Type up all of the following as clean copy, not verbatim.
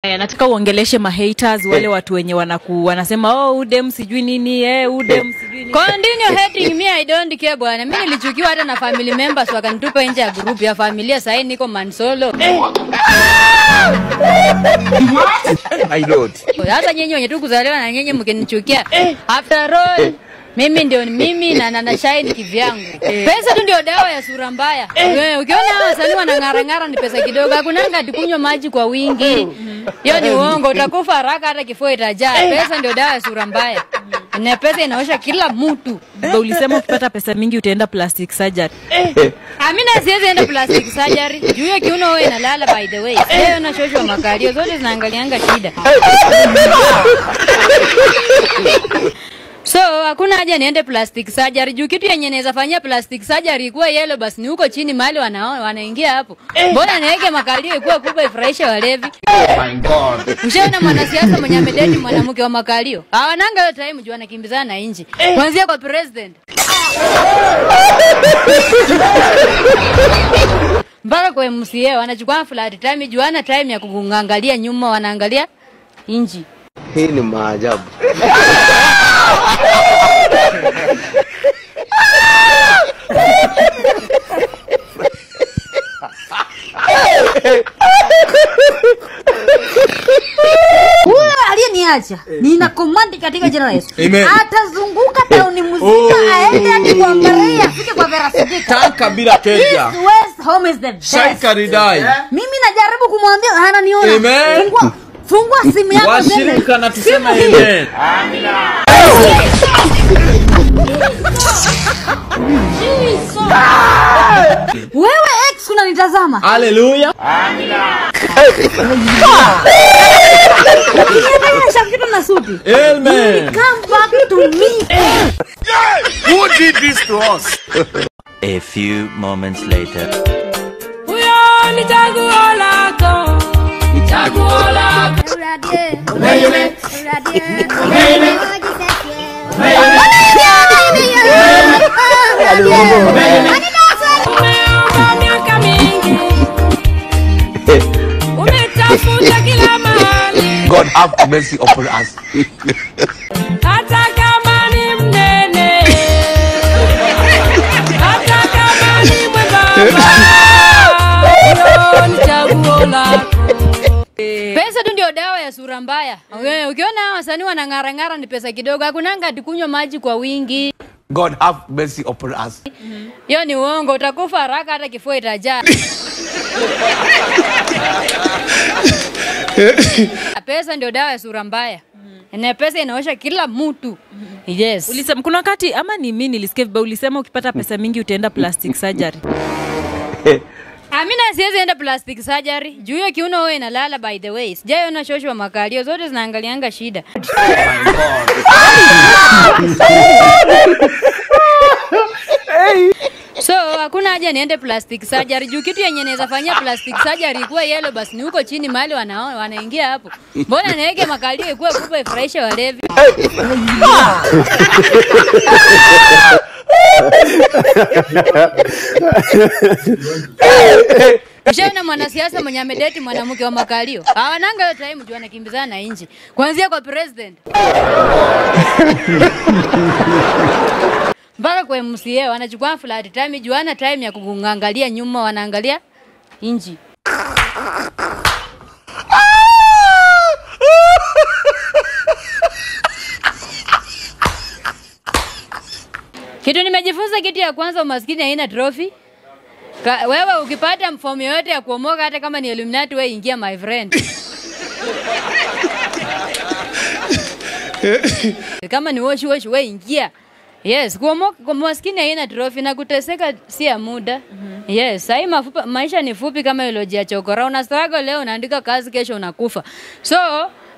Nataka uongeleshe ma haters, wale watu wenye wanasema oh udem sijui nini, udem sijui nini. Continue hating me, I don't care bwana. Mimi nilichukiwa hata na family members wakanitupa nje ya group ya familia, sasa niko mansolo. My lord. Hata nyinyi wenye tu kuzaliwa na nyinyi mkinichukia. After all, mimi ndio mimi na na shine kivyangu. Pesa tu ndio dawa ya sura mbaya. Ukiona wasanii wanang'ara ng'ara ni pesa kidogo. Hakuna ngati kunywa maji kwa wingi. Hiyo ni uongo, utakufa haraka hata kifua itajaa. Pesa ndio dawa ya sura mbaya. Na pesa inaosha kila mtu. Ulisema ukipata pesa mingi utaenda plastic surgery. Amina siwezi enda plastic surgery. Juu hiyo kiuno wewe inalala by the way. Leo na shosho makalio zote zinaangalianga shida. So hakuna haja niende plastic surgery. Juu kitu yenye naweza fanyia plastic surgery ikuwa yellow basi ni huko chini mahali wanaingia hapo. Mbona niweke makalio ikuwa kubwa ifurahishe walevi? Oh my God. Ushaona mwanasiasa mwenye amedate mwanamke wa makalio? Hawananga hiyo time juu anakimbizana na inji. Kuanzia kwa president mpaka kwa MCA wanachukua flat time juu ana time ya kuangalia nyuma, wanaangalia inji. Hii ni maajabu. Huyo aliyeniacha nina command katika jina la Yesu. Atazunguka tauni mzima aende hadi kwa Maria, afike kwa Vera Sidika. Tanka bila keja. This West home is the best. Shaika ridai. Mimi najaribu kumwambia ananiona. Amen. Fungua simu yako. Washirika na tuseme amen. Amina. Wewe ex unanitazama. Hallelujah. Amina. Na suti. Amen. Come back to me. Who did this to us? A few moments later. Huyo ni chaguo lako. Ni chaguo lako. Umeomba miaka mingi. Umetafuta kila mahali. God have mercy upon us. Hata kama ni mnene, hata kama ni mwembamba, ni chaguo lako. Pesa tu ndio dawa ya sura mbaya. Ukiona wasanii wanang'ara ng'ara ni pesa kidogo. Hakuna ngati kunywa maji kwa wingi. God have mercy upon us. Hiyo ni uongo, utakufa haraka hata kifua itajaa. Pesa ndio dawa ya sura mbaya. Na pesa inaosha kila mtu. Yes. Ulisema kuna wakati ama ni mimi nilisikia vibaya, ulisema ukipata pesa mingi utaenda plastic surgery. Amina siwezi enda plastic surgery. Juu hiyo kiuno wewe inalala by the way. Sijaiona shosho wa makalio zote zinaangalianga shida. So hakuna haja niende plastic surgery. Juu kitu yenye naweza fanyia plastic surgery ikuwa yellow basi ni huko chini mahali wanaingia hapo. Mbona niweke makalio ikuwa kubwa ifurahishe walevi? Ushaona mwanasiasa mwenye amedate mwanamke wa makalio? Hawananga hiyo time juu anakimbizana na inji. Kuanzia kwa president mpaka kwa MCA wanachukua flat time juu ana time ya kuangalia nyuma, wanaangalia inji. Kitu nimejifunza, kitu ya kwanza, umaskini haina trophy. Wewe ukipata mfomu yote ya kuomoka hata kama ni Illuminati wewe ingia my friend. Kama ni wash wash wewe ingia. Yes, kuomoka kwa maskini haina trophy na kuteseka si ya muda. Yes, sai maisha ni fupi kama iloji ya chokora. Una struggle leo, unaandika kazi, kesho unakufa. So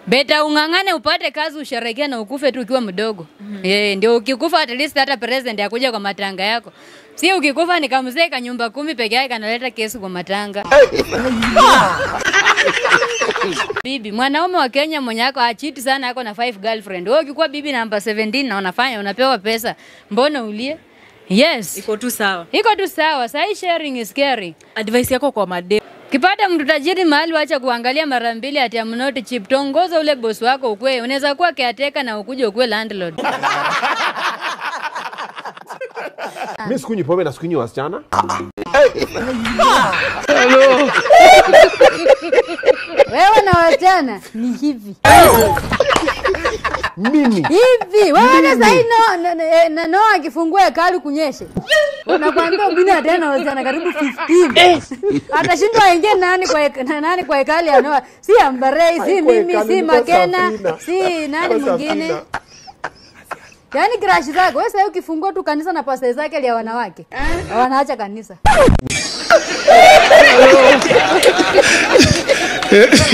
beta ung'ang'ane upate kazi usherekee na ukufe tu ukiwa mdogo. Yeah, ndio ukikufa at least hata president akuja kwa matanga yako. Si ukikufa ni kamzee ka nyumba 10 peke yake kanaleta kesi kwa matanga. Bibi, mwanaume wa Kenya mwenye yako achiti sana ako na 5 girlfriend. Wewe ukikuwa bibi namba 17 na unafanya unapewa pesa, mbona ulie? Yes. Iko tu sawa. Iko tu sawa. Sai sharing is caring. Advice yako kwa madem? Kipata mtu tajiri mahali wacha kuangalia mara mbili ati I'm not cheap. Tongoza ule boss wako ukwe. Unaweza kuwa caretaker na ukuje ukwe landlord. Mimi sikunywi pombe na sikunywi wasichana. Hello. Wewe na wasichana ni hivi. Mimi. Hivi. Wewe na sasa no akifungua hekalu kunyeshe. Unakwambia Obina tena wasichana karibu 15. Atashindwa aingie nani kwa nani kwa hekalu ya Noah. Si Ambarei, si mimi, si Makena, si nani mwingine. Yaani crush zako, wewe sasa ukifungua tu kanisa na pastor zake ya wanawake. Wanaacha kanisa.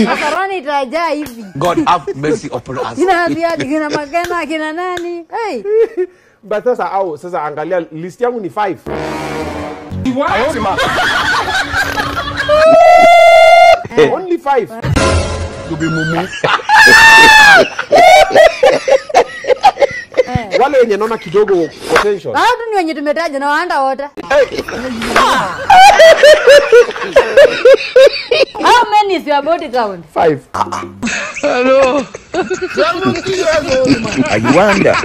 Masarani itajaa hivi. God have mercy upon us. Kina Ziadi, kina Makena, kina nani? Hey. But sasa au sasa angalia list yangu ni 5. What? Only 5. You be mumu. Wale wenye naona kidogo potential. Hao tu ni wenye tumetaja na waanda wote. How many is your body count? 5. Hello. I wonder.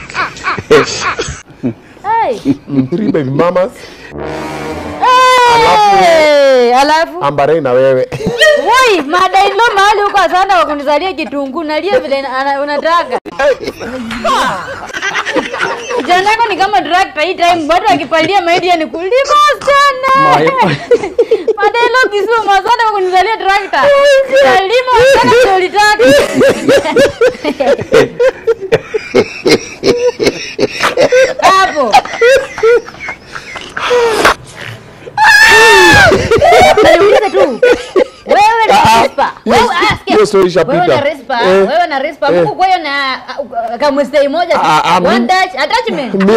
Hey. 3 baby mamas. Hey, alafu Ambarei na wewe. Woi, madailo mahali huko asanda wakunizalia kitunguu nalia vile unataka. Kijana yako ni kama tractor hii time watu wakipalia mahindi ni kulima sana. Madailo Kisumu asanda wakunizalia tractor. Nalima sana ndio ulitaka. Hapo. Niulize tu. Wewe na Rispa. Wewe ask. Wewe na Rispa, wewe na Rispa. Mungu kwa hiyo na kama stay moja. One touch attachment. Baby.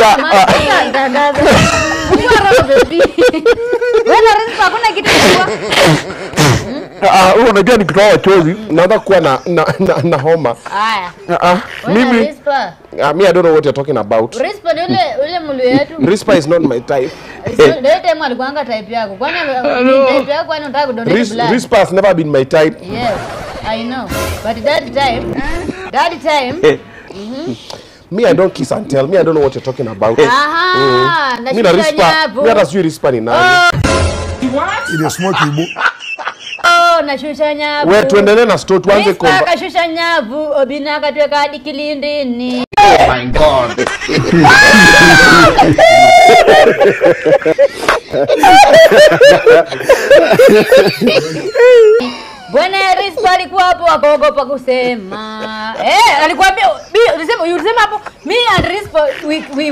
Wewe na Rispa hakuna kitu kubwa. Wewe unajua nikitoa wachozi naanza kuwa na homa. Haya. Mimi Rispa. Me I don't know what you're talking about. Rispa ni ule mlu yetu. Rispa is not my type. Ndio time alikuanga type yako. Kwani type yako kwani unataka kudonate blood? Rispa has never been my type. Yes, I know. But that time Me I don't kiss and tell. Me I don't know what you're talking about. Aha, na Rispa. Mimi hata sijui Rispa ni nani. What? Ile smoke ibo. Oh, nashusha nyavu. Wewe tuendelee na story tuanze komba. Kashusha nyavu, Obina akatweka hadi kilindini. Oh my God. Bwana Rispa alikuwa hapo akaogopa kusema. Alikuambia ulisema hapo me and Rispa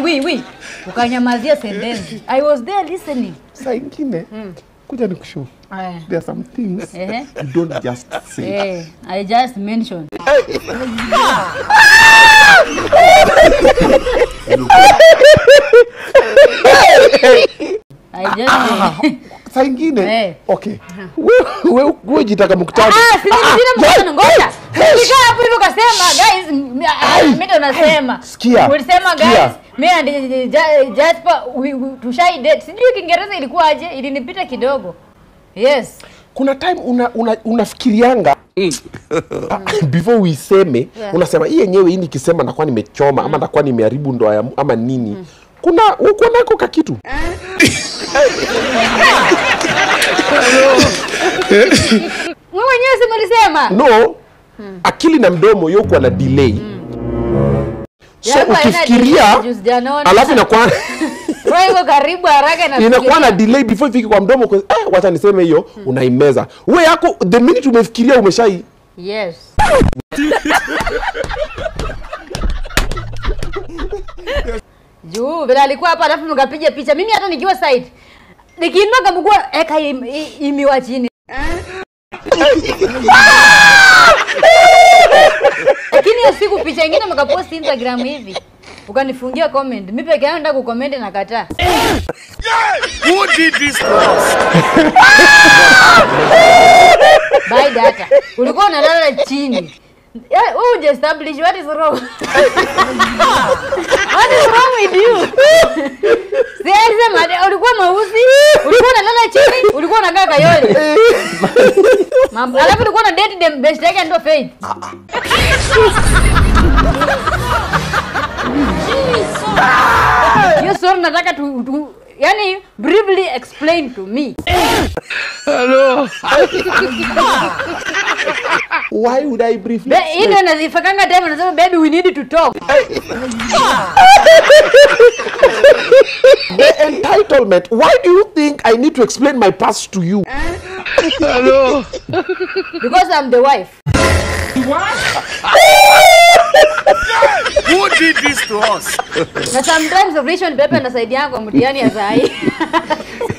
we. Ukanyamazia sentence. I was there listening. Saa ingine kuja nikushow. There are some things you don't just say. I just mentioned. I just saa ingine. Okay. Wewe jitaka mkutano. Sina mkutano ngoja. Nikaa hapo hivyo kasema guys, mimi ndo nasema. Ulisema guys, me and Jasper we tushai date. Sijui Kiingereza ilikuwa aje, ilinipita kidogo. Yes. Kuna time unafikirianga before we seme, unasema hii yenyewe hii nikisema nakuwa nimechoma ama nakuwa nimeharibu ndoa ama nini. Kuna uko nako ka kitu. Wewe mwenyewe si ulisema? No. Akili na mdomo yokuwa na delay. So ukifikiria alafu inakuwa wewe karibu haraka na inakuwa na delay before ifike kwa mdomo kwa wacha niseme hiyo unaimeza. Wewe yako the minute umefikiria umeshai. Yes. Juu vile alikuwa hapa alafu mkapiga picha. Mimi hata nikiwa side nikiinua kamguu eka imiwa chini. Lakini hiyo siku picha nyingine mkapost Instagram hivi. Ukanifungia comment. Mimi peke yangu nataka kucomment na kataa. Who did this to us? Bye data. Ulikuwa unalala chini. Yeah, wewe huja establish what is wrong. What is wrong with you? Si alisema ulikuwa mweusi, ulikuwa unalala chini, ulikuwa unakaa Kayole. Mambo, alafu ulikuwa una date dem best yake ndio Faith. Hiyo story nataka tu yani briefly explain to me. Hello. Why would I briefly? Hii ndio nazifakanga time nasema baby we need to talk. The entitlement. Why do you think I need to explain my past to you? Hello. Because I'm the wife. What? Who did this to us? Na sometimes operation pepe anasaidia kwa mtihani ya saa hii.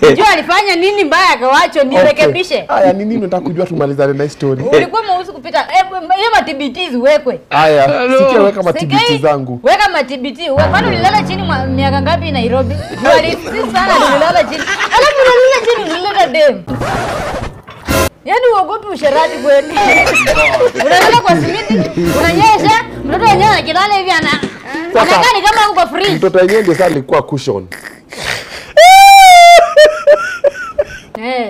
Unajua alifanya nini mbaya akawacho nirekebishe. Haya ni nini unataka kujua tumalizane na story? Ulikuwa mweusi kupita. Hiyo ma TBT ziwekwe. Haya, sikia weka ma TBT zangu. Weka ma TBT. Kwani ulilala chini miaka ngapi Nairobi? Walisi sana ulilala chini. Alafu ulilala chini ulilala dem. Yaani uogopi usherati kweli. Unalala kwa simiti, unanyesha, mtoto wenyewe anakilala hivi ana anakaa ni kama uko free. Mtoto wenyewe ndio sasa alikuwa cushion.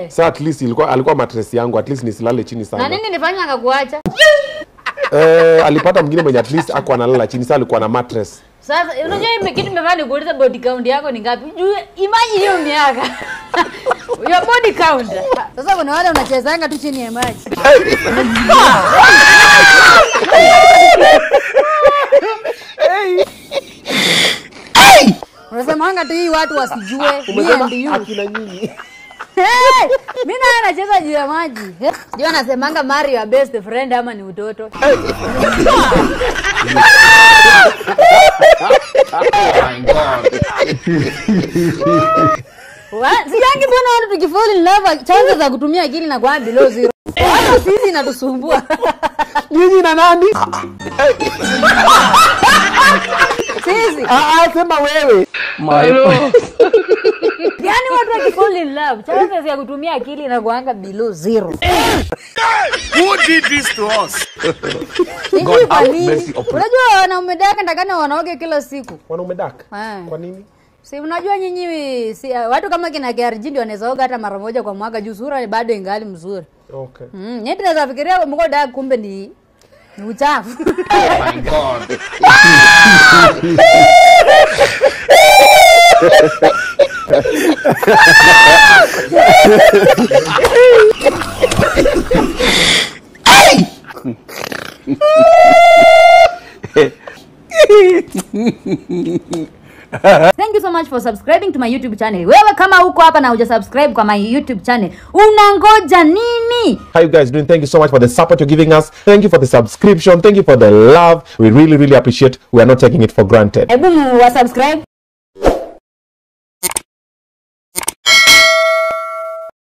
Sasa at least alikuwa mattress yangu, at least nisilale chini sana. Na nini nilifanya akakuacha? Alipata mwingine mwenye at least hakuwa analala chini, sasa alikuwa na mattress. Sasa unajua hii kitu nimefanya nikuuliza body count yako ni ngapi? Juu imagine hiyo miaka. Your body count. Sasa kuna wale unachezanga tu chini ya maji. Hey! Unasemanga tu hii watu wasijue. Me and you. Akina nyinyi. Hey, mimi naye nacheza juu ya maji. Sijui anasemanga marry your best friend ama ni utoto. My God. Sijangi mbona watu tukifall in love chances za kutumia akili na kwa below zero. Hata sisi inatusumbua. Nyinyi na nani? Sisi. Sema wewe. Yaani watu wakifall in love chances ya kutumia akili inakuanga below zero. Who did this to us? God have mercy upon us. Unajua wanaume dark ndakana wanaoge kila siku. Wanaume dark? Kwa nini? Si unajua nyinyi si, watu kama kina KRG ndio wanaweza oga hata mara moja kwa mwaka juu sura bado ingali mzuri. Okay. Nyinyi tunaweza fikiria mko dark kumbe ni uchafu. Oh my God. Thank you so much for subscribing to my YouTube channel. Wewe kama uko hapa na hujasubscribe kwa my YouTube channel, unangoja nini? How you guys doing? Thank you so much for the support you're giving us. Thank you for the subscription. Thank you for the love. We really, really appreciate. We are not taking it for granted. Hebu wa subscribe.